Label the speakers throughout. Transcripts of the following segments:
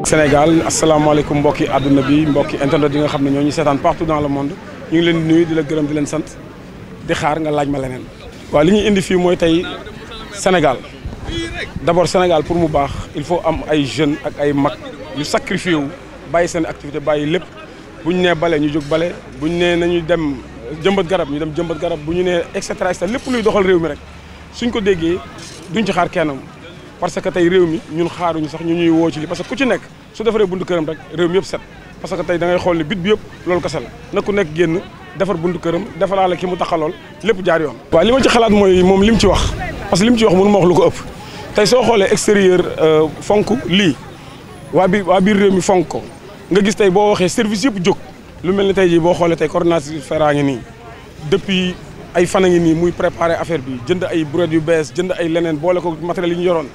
Speaker 1: Sénégal asalaamaaleykum mbokki àdduna bi mbokki internet yi nga xam ne ñoo ñu seetaan partout dans le monde ñu ngi leen di nuyu di la gërëm di leen sant di xaar nga laaj ma leneen. waaw li ñuy indi fii mooy tey Sénégal d'abord Sénégal pour mu baax il faut am ay jeunes ak ay mag yu sacrifié wu bàyyi seen activité bàyyi lépp bu ñu nee bale ñu jóg bale bu ñu nee nañu dem jëmbat garab ñu dem jëmbat garab bu ñu nee et cetera lépp luy doxal réew mi rek suñ ko déggee duñ ci xaar kennam parce que tey réew mi ñun xaaruñu sax ñu ñuy woo ci li parce que ku ci nekk su defaree buntu këram rek réew mi yëpp set parce que tey da ngay xool ne bit bi yëpp loolu kese la na ku nekk génn defar buntu këram defaraale ki mu taxalool lépp jaar yoon. waaw li ma ci xalaat mooy moom li mu ci wax parce que li mu ci wax mënu ma wax lu ko ëpp tey soo xoolee extérieur fonk lii waa biir réew mi fonk ko nga gis tey boo waxee service yëpp jóg lu mel ni tey jii boo xoolee tey coordonnateur Fera ngi nii depuis ay fan a ngi nii muy préparer affaire bi jënd ay brouette yu bees jënd ay leneen boole ko matériel yi ñu yoroon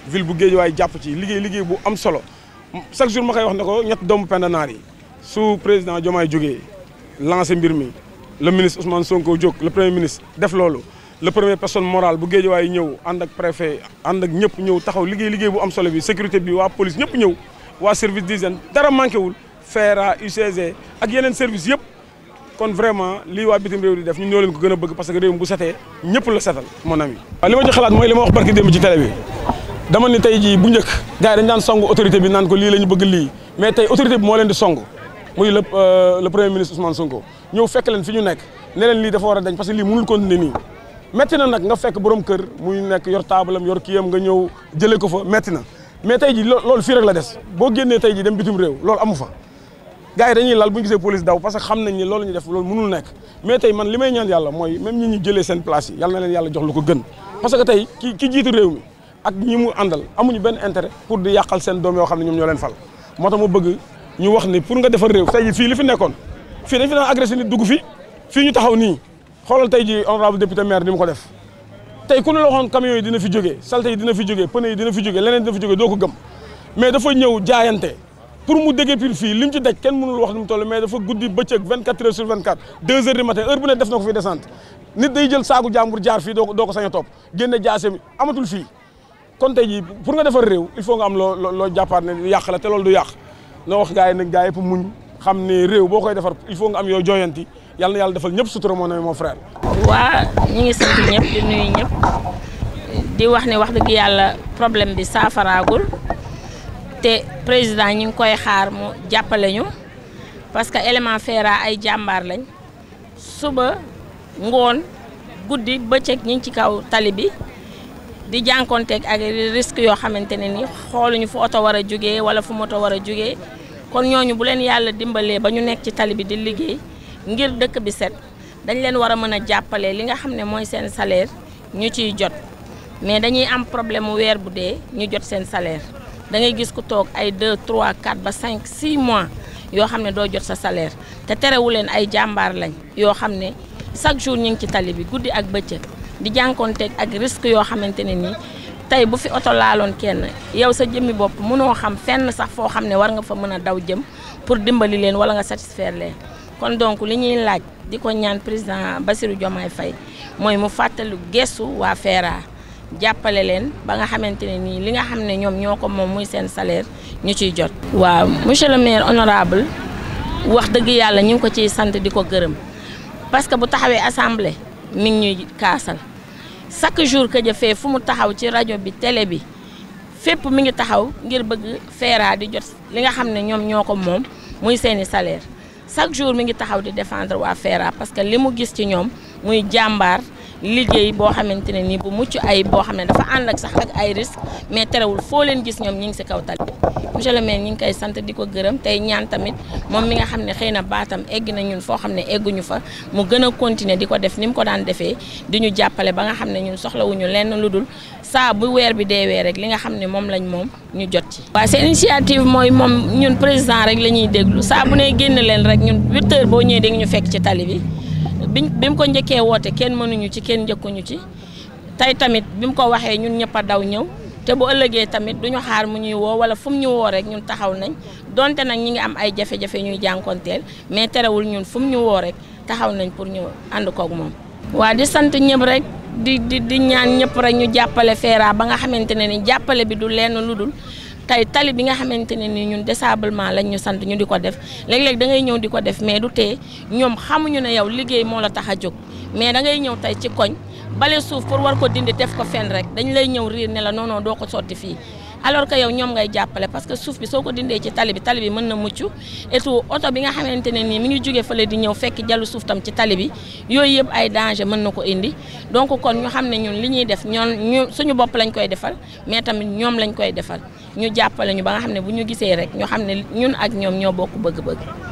Speaker 1: ville bu Guédiawaye jàpp ci liggéey bu am solo chaque jour ma koy wax ne ko ñett doomu Penda Naar yi su président Diomaye jógee lancé mbir mi le ministre Ousmane Sonko jóg le premier ministre def loolu le premier personne morale bu Guédiawaye ñëw ànd ak préfet ànd ak ñëpp ñëw taxaw liggéey bu am solo bi sécurité bi waa police ñëpp ñëw waa service d'hygiène dara manqué wul Fera UCG ak yeneen service yëpp kon vraiment lii waa bitim réew di def ñun ñoo leen ko gën a bëgg parce que réew mi bu setee ñëpp la setal mon ami. waaw li ma ci xalaat mooy li ma wax barki démb ci télé bi dama ni tey jii bu njëkk gars yi dañu daan song autorité bi naan ko lii la ñu bëgg lii mais tey autorité bi moo leen di song muy le premier ministre Ousmane Sonko ñëw fekk leen fi ñu nekk ne leen lii dafa war a dañ parce que lii mënul continuer nii metti na nag nga fekk borom kër muy nekk yor taabalam yor kiyam nga ñëw jëlee ko fa metti na mais tey jii loolu fii rek la des boo génnee tey jii dem bitim réew loolu amu fa gars yi dañuy lal bu ñu gisee police daw parce que xam nañ ni loolu ñu def loolu mënul nekk mais tey man li may ñaan yàlla mooy même ñi ñu jëlee seen place yi yàlla na leen yàlla jox lu ko gën parce que tey ki jiitu réew mi ak ñi mu àndal amuñu benn intérêt pour di yàqal seen doom yoo xam ne ñoom ñoo leen fal moo tax ma bëgg ñu wax ni pour nga defar réew tey jii fii li fi nekkoon fii dañ fi daan agressé nit dugg fii ñu taxaw nii xoolal tey jii honorable député maire ni mu ko def tey ku ne la waxoon camions yi dina fi jógee salte yi dina fi jógee pneu yi dina fi jógee leneen dina fi jógee doo ko gëm mais dafa ñëw jaayante pour mu déggee pile fii li mu ci daj kenn mënul wax ni mu toll mais dafa guddi bëccëg 24 heures sur 24 2 heures du matin heure bu ne def na ko fi descente nit day jël saagu jàmbur jaar fii doo ko sañ a topp génne jaase mi amatul fii kon tey jii pour nga defar réew il faut nga am loo jàppaat ne yàq la te loolu du yàq noo wax gars yi nag gars yi pour muñ xam ne réew boo koy defar il faut nga am yoo jooyanti yàlla na yàlla defal ñëpp sutura moo ne mon frère.
Speaker 2: waa ñi ngi sant ñëpp di nuyu ñëpp di wax ne wax dëgg yàlla problème bi saafaraagul te président ñi ngi koy xaar mu jàppale ñu parce que élément Fera ay jàmbaar lañ suba ngoon guddi bëccëg ñi ngi ci kaw tali bi di jànkonteeg ak risque yoo xamante ne ni xooluñu fu oto war a jógee wala fu moto war a jógee kon ñooñu bu leen yàlla dimbalee ba ñu nekk ci tali bi di liggéey ngir dëkk bi set dañ leen war a mën a jàppale li nga xam ne mooy seen salaire ñu ciy jot mais dañuy am problème mu weer bu dee ñu jot seen salaire da ngay gis ku toog ay 2 3 4 ba 5 6 mois yoo xam ne doo jot sa salaire te terewu leen ay jàmbaar lañ yoo xam ne chaque jour ñu ngi ci tali bi guddi ak bëccëg di jànkonteeg ak risque yoo xamante ne nii tey bu fi oto laaloon kenn yow sa jëmmi bopp mënoo xam fenn sax foo xam ne war nga fa mën a daw jëm pour dimbali leen wala nga satisfaire leen kon donc li ñuy laaj di ko ñaan président Bassirou Diomaye Faye mooy mu fàttali gestu waa Fera jàppale leen ba nga xamante ne nii li nga xam ne ñoom ñoo ko moom muy seen salaire ñu ciy jot. waaw monsieur le maire honorable wax dëgg yàlla ñu ngi ko ciy sant di ko gërëm parce que bu taxawee assemblée mi ngi ñuy kaasal chaque jour que jëfee fu mu taxaw ci rajo bi télé bi fépp mi ngi taxaw ngir bëgg Fera di jot li nga xam ne ñoom ñoo ko moom muy seeni salaire chaque jour mi ngi taxaw di défendre waa Fera parce que li mu gis ci ñoom muy jàmbaar. liggéey boo xamante ne nii bu mucc ay boo xam ne dafa ànd ak sax ak ay risque mais terewul foo leen gis ñoom ñi ngi si kaw tali monsieur le maire ñi ngi koy sant di ko gërëm tey ñaan tamit moom mi nga xam ne xëy na baatam egg na ñun foo xam ne egguñu fa mu gën a continuer di ko def ni mu ko daan defee di ñu jàppale ba nga xam ne ñun soxlawuñu lenn lu dul saa bu weer bi deewee rek li nga xam ne moom lañ moom ñu jot ci. waaw seen initiative mooy moom ñun président rek la ñuy déglu saa bu ne génn leen rek ñun 8 heures boo ñëwee dégg ñu fekk ci tali bi bi mu ko njëkkee woote kenn mënuñu ci kenn njëkkuñu ci tey tamit bi mu ko waxee ñun ñëpp a daw ñëw te bu ëllëgee tamit duñu xaar mu ñuy woo wala fu mu ñu woo rek ñun taxaw nañ donte nag ñi ngi am ay jafe-jafe ñuy jànkonteel mais terewul ñun fu mu ñu woo rek taxaw nañ pour ñu ànd koog moom. waa di sant ñëpp rek di ñaan ñëpp rek ñu jàppale Feera ba nga xamante ne ni jàppale bi du lenn lu dul tey tali bi nga xamante ne ni ñun désablement lañ ñu sant ñu di ko def léeg-léeg da ngay ñëw di ko def mais du tee ñoom xamuñu ne yow liggéey moo la tax a jóg mais da ngay ñëw tey ci koñ bale suuf pour war ko dindi def ko fenn rek dañ lay ñëw riir ne la non non doo ko sotti fii alors que yow ñoom ngay jàppale parce que suuf bi soo ko dindee ci tali bi mën na mucc et tout oto bi nga xamante ne nii mi ngi jógee fële di ñëw fekk jallu suuf tam ci tali bi yooyu yëpp ay danger mën na ko indi donc kon ñu xam ne ñun li ñuy def ñu suñu bopp lañ koy defal mais tamit ñoom lañ koy defal ñu jàppale ñu ba nga xam ne bu ñu gisee rek ñu xam ne ñun ak ñoom ñoo bokk bëgg-bëgg.